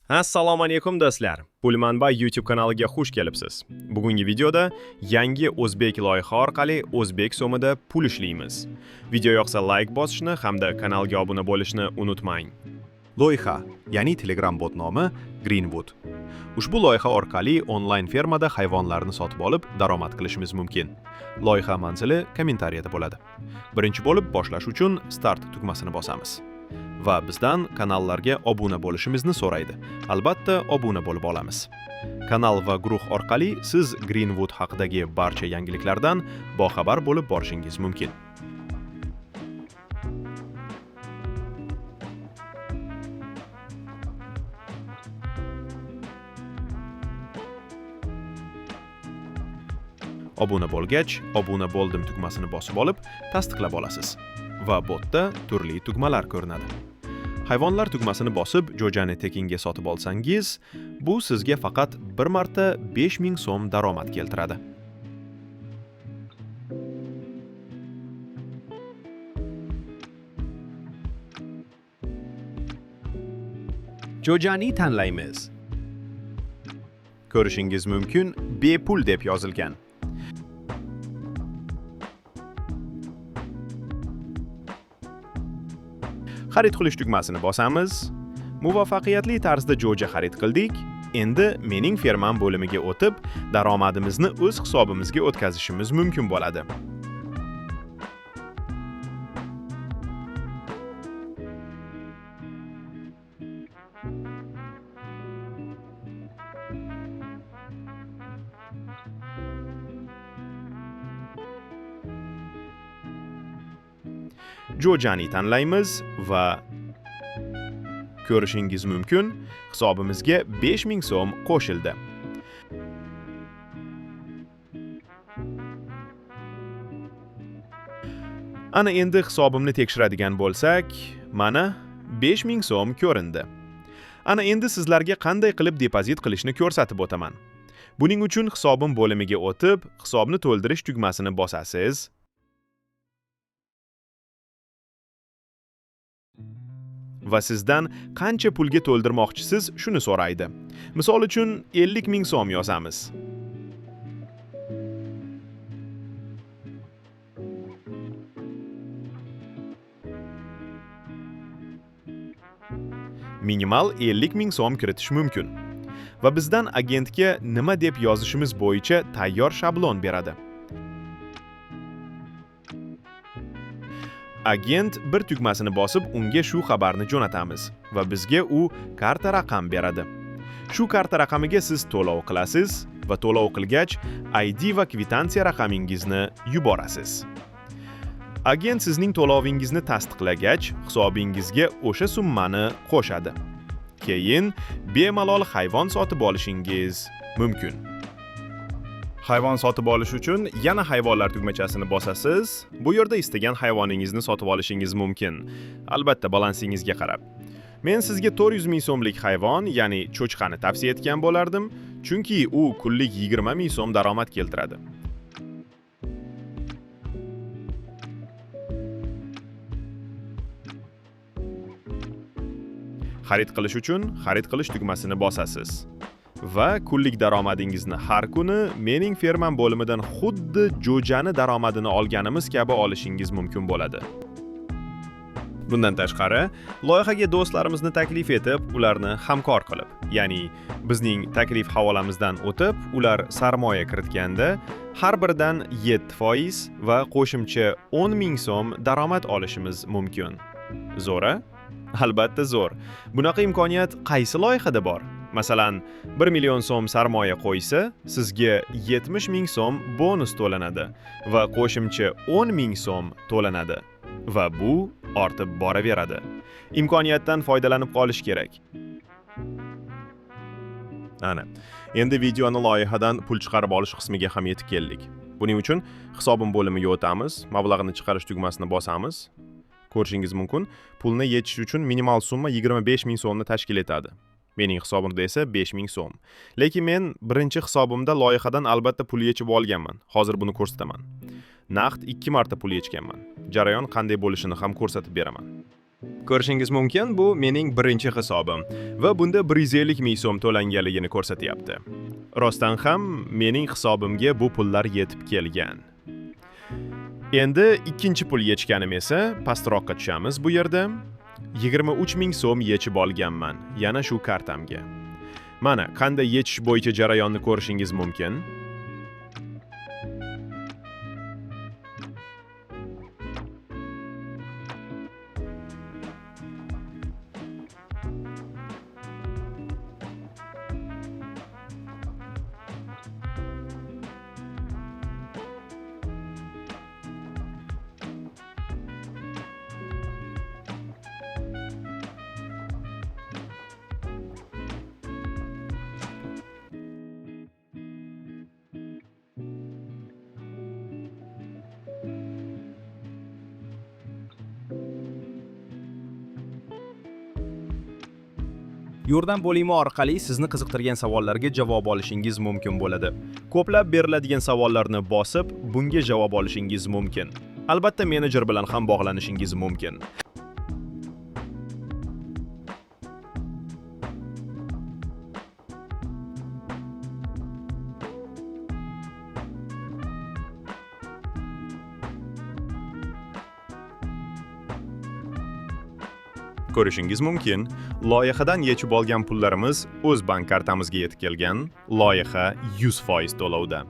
Assalomu alaykum, do'stlar. Pul manba YouTube kanaliga xush kelibsiz. Bugungi videoda yangi o'zbek loyiha orqali o'zbek so'mida pul ishlaymiz. Video yoqsa, like bosishni hamda kanalga obuna bo'lishni unutmang. Loyiha, ya'ni Telegram bot nomi Greenwood. Ushbu loyiha orqali onlayn fermada hayvonlarni sotib olib daromad qilishimiz mumkin. Loyiha manzili kommentariyada bo'ladi. Birinchi bo'lib boshlash uchun start tugmasini bosamiz. Va bizdan kanallarga obuna bo'lishimizni so'raydi. Albatta, obuna bo'lib olamiz. Kanal va guruh orqali siz Greenwood haqidagi barcha yangiliklardan boxabar bo'lib borishingiz mumkin. Obuna bo'lgach, obuna bo'ldim tugmasini bosib olib, tasdiqlab olasiz. Va botda turli tugmalar ko'rinadi. Hayvonlar tugmasini bosib, jo'jani tekinga sotib olsangiz, bu sizga faqat bir marta 5000 so'm daromad keltiradi. Jo'jani tanlaymiz. Ko'rishingiz mumkin, bepul deb yozilgan. Xarid qilish tugmasini bosamiz. Muvaffaqiyatli tarzda jo'ja xarid qildik. Endi mening fermam bo'limiga o'tib, daromadimizni o'z hisobimizga o'tkazishimiz mumkin bo'ladi. Jo'jani tanlaymiz va ko'rishingiz mumkin, hisobimizga 5000 so'm qo'shildi. Ana endi hisobimni tekshiradigan bo'lsak, mana 5000 so'm ko'rindi. Ana endi sizlarga qanday qilib depozit qilishni ko'rsatib o'taman. Buning uchun hisobim bo'limiga o'tib, hisobni to'ldirish tugmasini bosasiz. Va sizdan qancha pulga to'ldirmoqchisiz, shuni so'raydi. Misol uchun 50 ming so'm yozamiz. Minimal 50 ming so'm kiritish mumkin. Va bizdan agentga nima deb yozishimiz bo'yicha tayyor shablon beradi. Agent bir tugmasini bosib, unga shu xabarni jo'natamiz va bizga u karta raqam beradi. Shu karta raqamiga siz to'lov qilasiz va to'lov qilgach ID va kvitansiya raqamingizni yuborasiz. Agent sizning to'lovingizni tasdiqlagach, hisobingizga o'sha summani qo'shadi. Keyin bemalol hayvon sotib olishingiz mumkin. Hayvon sotib olish uchun yana hayvonlar tugmachasini bosasiz. Bu yerda istagan hayvoningizni sotib olishingiz mumkin. Albatta, balansingizga qarab. Men sizga 400 ming so'mlik hayvon, ya'ni cho'chqani tavsiya etgan bo'lardim, chunki u kunlik 20 ming so'm daromad keltiradi. Xarid qilish uchun xarid qilish tugmasini bosasiz. Va kunlik daromadingizni har kuni mening fermam bo'limidan xuddi jo'jani daromadini olganimiz kabi olishingiz mumkin bo'ladi. Bundan tashqari, loyihaga do'stlarimizni taklif etib, ularni hamkor qilib, ya'ni bizning taklif havolamizdan o'tib, ular sarmoya kiritganda har biridan 7% va qo'shimcha 10 ming so'm daromad olishimiz mumkin. Zo'ra? Albatta zo'r. Bunaqa imkoniyat qaysi loyihada bor? Masalan, 1 million so'm sarmoya qo'ysa, sizga 70 ming so'm bonus to'lanadi va qo'shimcha 10 ming so'm to'lanadi va bu ortib boraveradi. Imkoniyatdan foydalanib qolish kerak. Ana, endi videoni loyihadan pul chiqarib olish qismiga ham yetib keldik. Buning uchun hisobim bo'limiga o'tamiz, mablag'ini chiqarish tugmasini bosamiz. Ko'rishingiz mumkin, pulni yechish uchun minimal summa 25 ming so'mni tashkil etadi. Mening hisobimda esa 5 ming so'm. Lekin men birinchi hisobimda loyihadan albatta pul yechib olganman. Hozir buni ko'rsataman. Naqd 2 marta pul yechganman. Jarayon qanday bo'lishini ham ko'rsatib beraman. Ko'rishingiz mumkin, bu mening birinchi hisobim va bunda 150 ming so'm to'langanligini ko'rsatyapti. Rostdan ham mening hisobimga bu pullar yetib kelgan. Endi ikkinchi pul yechganim esa pastroqqa tushamiz bu yerda. 23 ming so'm yechib olganman yana shu kartamga. Mana qanday yechish bo'yicha jarayonni ko'rishingiz mumkin. Yordam bo'limi orqali sizni qiziqtirgan savollarga javob olishingiz mumkin bo'ladi. Ko'plab beriladigan savollarni bosib, bunga javob olishingiz mumkin. Albatta menejer bilan ham bog'lanishingiz mumkin. Ko'rishingiz mumkin, loyihadan yechib olgan pullarimiz o'z bank kartamizga yetib kelgan. Loyiha 100% to'lovda.